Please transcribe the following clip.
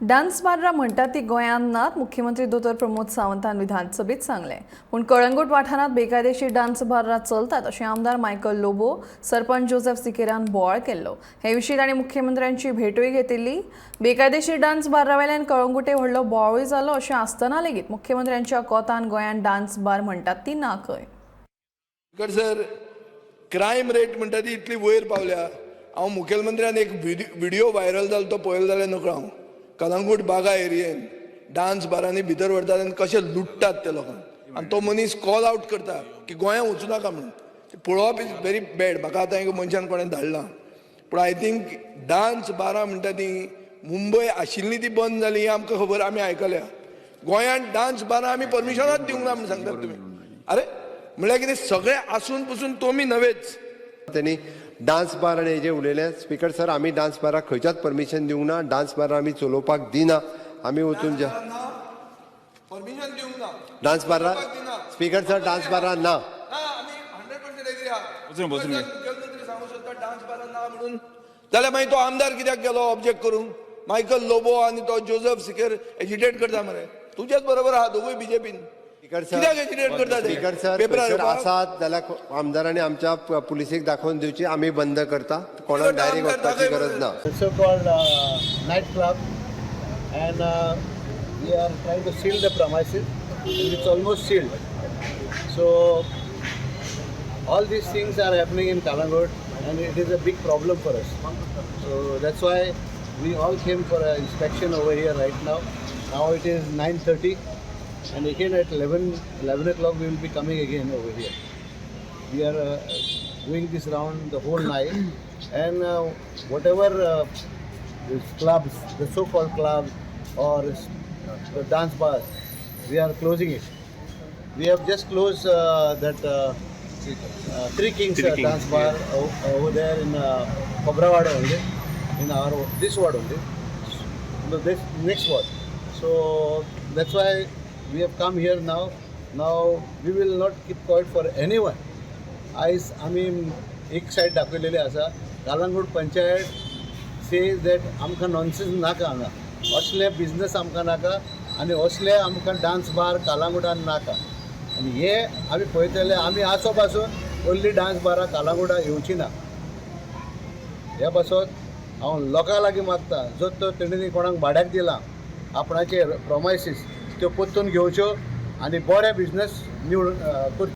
Dance बार्रां म्हणटात ती गोंयांत नात, मुख्यमंत्री दोतोर प्रमोद सावंतान विधानसभेत सांगलें. पूण कळंगूट वाठारांत बेकायदेशीर डान्स बार्रां चलतात अशें आमदार मायकल लोबो, सरपंच जोसेफ सिकेरान बोवाळ केल्लो. हे विशीं तांणी मुख्यमंत्र्यांची भेटूय घेतिल्ली. बेकायदेशीर डान्स बार्रा वेल्यान कळंगूटे व्हडलो बोवाळूय जालो. अशें आसतना लेगीत मुख्यमंत्र्यांच्या कोतान गोंयांत डान्स बार म्हणटात ती ना खंय. सर, क्रायम रेट म्हणटा ती इतली वयर पावल्या. हांव मुखेलमंत्र्यान एक व्हिडिओ व्हायरल जालो तो पळयलो जाल्यार नकळो हांव. कलंगूट बागा एरियेन डान्स बारांनी भितर व्हरतात आनी कशे लुट्टात ते लोकांक आनी तो मनीस कॉल आउट करता की गोंयांत वचूं नाका म्हणून. ते पळोवप is very bad. म्हाका आतां एक मनशान कोणें धाडलां. पूण I think dance बारां म्हणटा ती मुंबय आशिल्ली, ती बंद जाली ही आमकां खबर, आमी आयकल्या. गोंयांत डान्स बारां आमी परमिशनाच दिवंक ना म्हूण सांगतात तुमी. अरे, म्हणल्यार कितें, सगळें आसून पसून तुमी नवेच. त्यांनी डान्स बार आनी हेजे उलयले. स्पीकर सर, आमी डान्स बाराक खंयच्याच परमिशन दिवंक ना. डान्स बार आमी चलोवपाक दिना. आमी वचून जे परमिशन दिवंक ना. डान्स बारा, स्पीकर सर, डान्स बारा ना. ना, आमी 100% एग्री आहा. वचून, वचून. मुख्यमंत्री सांगू शकता डान्स बारा ना म्हणून, जाल्यार मागीर तो आमदार कित्याक गेलो ऑब्जेक्ट करूंक? मायकल लोबो आनी तो जोजफ सिकेर एजिटेट करता मरे. तुजेच बरोबर आहा दोगूय बीजेपीन. स्पीकर सर, कित्याक एजिटेट करता ते? स्पीकर सर, पेपरार थंयसर येवपाक? आसात जाल्यार आमदारांनी आमच्या पुलिसेक दाखोवन दिवची. आमी बंद करता. कोणाक डायरेक्ट आमदार वचपाची दाखय. गरज ना. So-called nightclub and we are trying to seal the premises and it's almost sealed. So all these things are happening in Calangute and it is a big problem for us. So that's why we all came for an inspection over here right now. Now it is 9:30 and again at 11 o'clock we will be coming again over here. We are doing this round the whole night and whatever these clubs, the so-called clubs or the dance bars, we are closing it. We have just closed that Three Kings Three Kings, dance bar over there in Kobrawada only, in our this ward only, no, this next ward. So that's why we have come here now. Now we will not keep quiet for anyone. आयज आमी एक side दाखयलेली आसा. कालंगूट पंचायत सेज that आमकां nonsense नाका हांगा, असले business आमकां नाका आनी असले आमकां डान्स बार कालांगुटान नाका. आनी हे आमी पळयतले, आमी आसो पासून ओन्ली डान्स बारां कालांगुटा येवची ना. ह्या पासत हांव लोकां लागीं मागता, जो तो तेणी कोणाक भाड्याक दिला आपणाचे प्रोमायसीस, त्यो परतून घेवच्यो आनी बरे बिजनस निवड करचे.